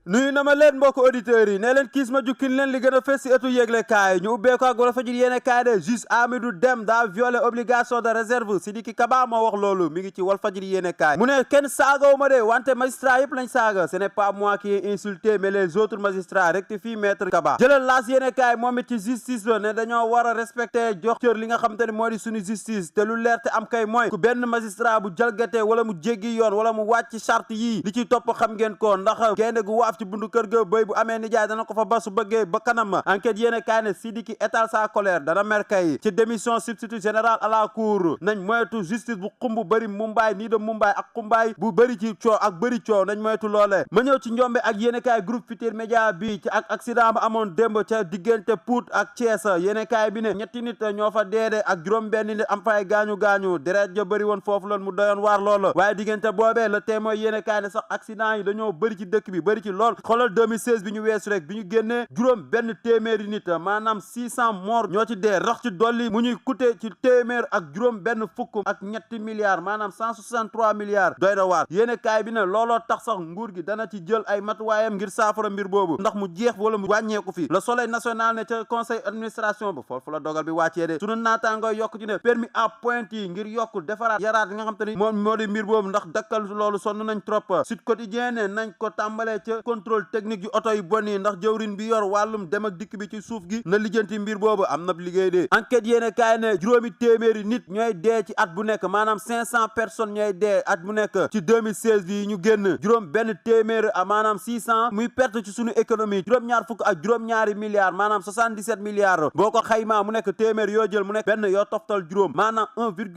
nuyu na ma leen mbokk auditeurs yi ne leen kiis ma jukkin leen li gën a fës si ëttu yégle kaay ñu ubbee ko ak Walfadjri yéene kaay de juge Amidou Dème daa violé obligation de réserve Sidiki Kaba moo wax loolu mi ngi ci Walfadjri yéene kaay mu ne kenn saagaw ma de wante magistrat yëpp lañ saaga ce n'est pas moi qui ai insulté mais les autres magistrats rectifie maître Kaba jëlal laas yéene kaay moom it ci justice la ne dañoo war a respecter jox cër li nga xam te ne moo di suñu justice te lu leer te am kay mooy ku benn magistrat bu jalgatee wala mu jéggi yoon wala mu wàcc charte yii li ci topp xam ngeen ko ndax gaynde gu waaf ci bundu kër ga bëy bu amee nijaay dana ko fa ba su bëggee ba kanam enquête yéene kaay ne Sidiki étale sa colère dana mer kay ci démission substitut général à la cour nañ moytu justice bu xumb bëri mumbaay nii de mumbaay ak xumbaay bu bëri ci coow ak bëri coow nañ moytu loole ma ñëw ci njombe ak yéene kaay groupe Futurs Médias bi ci ak accident ba amoon démb ca diggante Pout ak Thiès yéene kaay bi ne ñetti nit ñoo fa deede ak juróom benn nit am fay gaañu deret ja bëri woon foofu loon mu doyoon waar loolu waaye diggante boobee le témoin yéene kaay ne sax accident yi dañoo bëri ci dëkk bi bëri ci lool xoolal 2016 bi ñu weesu rek bi ñu génnee juróom benn téeméeri nit maanaam 600 morts ñoo ci dee rax ci dolli mu ñuy coûter ci téeméer ak juróom benn fukk ak ñetti milliards maanaam 163 milliards doy na waar yéene kaay bi ne looloo tax sax nguur gi dana ci jël ay matuwaayam ngir saafara mbir boobu ndax mu jeex wala mu wàññeeku fi le soleil national ne ca conseil administration ba foofu la dogal bi wàccee de sunu naataangoo yokk ci ne permis à pointe yi ngir yokk defaraat yaraat nga xam te ni moom moo di mbir boobu ndax dakkal loolu sonn nañ trop Sud Quotidien ne nañ ko tàmbalee ca contrôle technique yu oto yu bon yi ndax jëwrin bi yor wàllum dem ak dikk bi ci suuf gi na lijjanti mbir boobu am na liggéey de enquête yéene kaay ne juróomi téeméeri nit ñooy dee ci at bu nekk maanaam 500 personnes ñooy dee at bu nekk ci 2016 bi ñu génn juróom benn téeméer maanaam 600 muy perte ci suñu économie juróom-ñaar fukk ak juróom-ñaari milliards maanaam 77 milliards boo ko xaymaa mu nekk téeméer yoo jël mu nekk benn yoo toftal juróom maanaam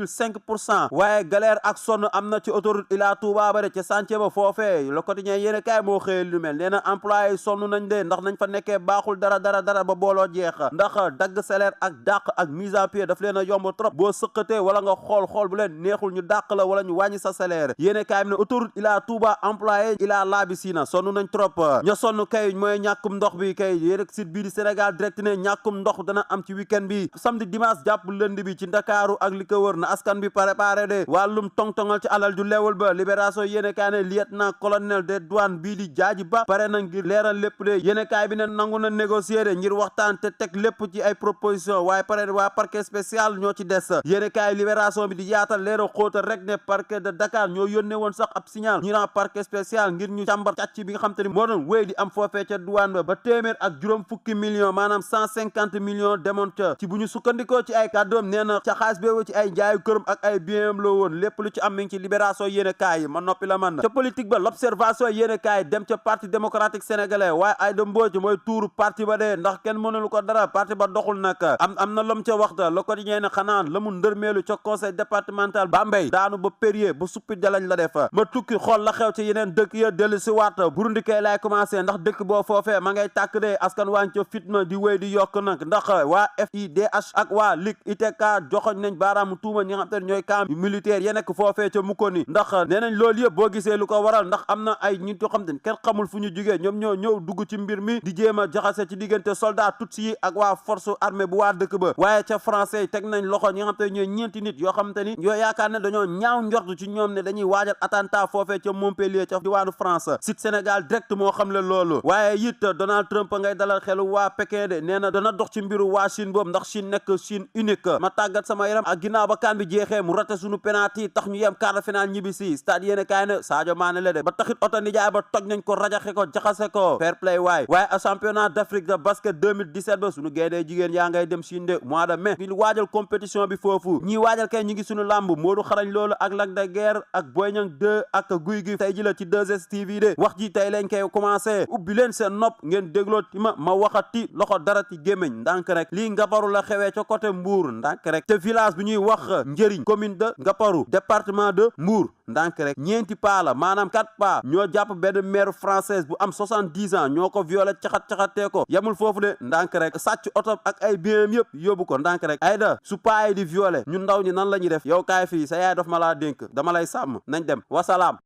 1,5% waaye galère ak sonn am na ci autoroute Ila Touba ba de ca chantier ba foofee Le Quotidien yéene kaay moo xëyal lu mel nee na employé sonn nañ de ndax nañ fa nekkee baaxul dara ba booloo jeex ndax dagg salaire ak dàq ak mise à pied daf leen a yomb trop boo sëqatee wala nga xool bu leen neexul ñu dàq la wala ñu wàññi sa salaire yéene kaay mi ne autoroute Ila Touba employé Ila Labisina sonn nañ trop ña sonn kay mooy ñàkkum ndox bi kay yéen site bii di Sénégal direct ne ñàkkum ndox dana am ci week-end bi samedi dimanche jàpp lundi bi ci Ndakaaru ak li ko wër na askan bi préparé de wàllum tong-tongal ci alal ju leewul ba libération yéene kaay ne lieutenant colonel des douanes bii di Jaaji Ba pare na ngir leeral lépp de yéene kaay bi ne nangu na négocier de ngir waxtaan te teg lépp ci ay proposition waaye pare waa parquet spécial ñoo ci des yéene kaay libération bi di yaatal leeral xóotal rek ne parquet de Dakar ñoo yónnee woon sax ab signal ñu naan parquet spécial ngir ñu càmbar càcc bi nga xam te ni moo doon wéy di am foofee ca douane ba téeméer ak juróom fukki millions maanaam 150 millions demoon ca ci bu ñu sukkandikoo ci ay kàddoom nee na ca xaalis boobu ci ay njaayu këram ak ay bienam la woon lépp lu ci am mi ngi ci libération yéene kaay yi ma noppi la man ca politique ba l'observation yéene kaay dem ca parti démocratique sénégalais waaye Aïda Mbodj mooy tuuru parti ba de ndax kenn mënulu ko dara parti ba doxul nag am na lom ca waxta Le Quotidien ne xanaan la mu ndërmeelu ca conseil départemental Bambey daanu ba périer ba suppi jalañ la def ma tukki xool la xew ci yeneen dëkk ya dellu si waat Burundi kay laay commencé ndax dëkk boo foofee ma ngay tàkk de askan waa ca fitna di wéy di yokk nag ndax waa FIDH ak waa Ligue ITK joxoñ nañ baaraamu tuuma ñi nga xam te ne ñooy camp militaire ya nekk foofee ca Mukoni ndax nee nañ loolu yëpp boo gisee lu ko waral ndax am na ay nit yoo xam te ne kenn xamul fu ñu jugee ñoom ñoo ñëw dugg ci mbir mi di jéem a jaxase ci diggante soldat tutsi yi ak waa force armée bu waa dëkk ba waaye ca français yi teg nañ loxo ñi nga xam te ne ñooy ñeenti nit yoo xam te ni ñoo yaakaar ne dañoo ñaaw njort ci ñoom ne dañuy waajal attentat foofee ca Montpellier ca diwaanu France site Sénégal direct moo xam le loolu waaye it Donald Trump ngay dalal xelu waa Pékin de nee na dana dox ci mbiru waa Chine boobu ndax Chine nekk Chine unique ma tàggat sama yaram ak ginnaaw ba kan bi jeexee mu rate suñu penalty tax ñu yem quart de finale ñibbi si stade yéene kaay ne Sadio Mané la de ba taxit oto nijaay ba toj nañ ko rajaxe ko jaxase ko fair play waaye championnat d'Afrique de basket 2017 ba suñu gaynde jigéen yaa ngay dem Chine de mois de mai fi waajal compétition bi foofu ñi waajal kay ñi ngi suñu làmb Modou xarañ loolu ak Lac de Guiers ak Boy Niang 2 ak Guy gi tey ji la ci 2STV de wax ji tey lañ koy commencé ubbi leen seen nopp ngeen dégloo ti ma waxati loxo dara ci gémmiñ ndànk rek lii Ngaparou la xewee ca côté Mbour ndànk rek te village bi ñuy wax Njëriñ commune de Ngaparou département de Mbour ndànk rek ñeenti paa la maanaam 4 paa ñoo jàpp benn mère française bu am 70 ans ñoo ko violé caxat-caxatee ko yamul foofu de ndànk rek sàcc oto ak ay biens yëpp yóbbu ko ndànk rek Aïda su paa yi di violé ñun ndaw ñi nan la ñuy def yow kaay fii sa yaay daf ma laa dénk dama lay sàmm nañ dem wasalaam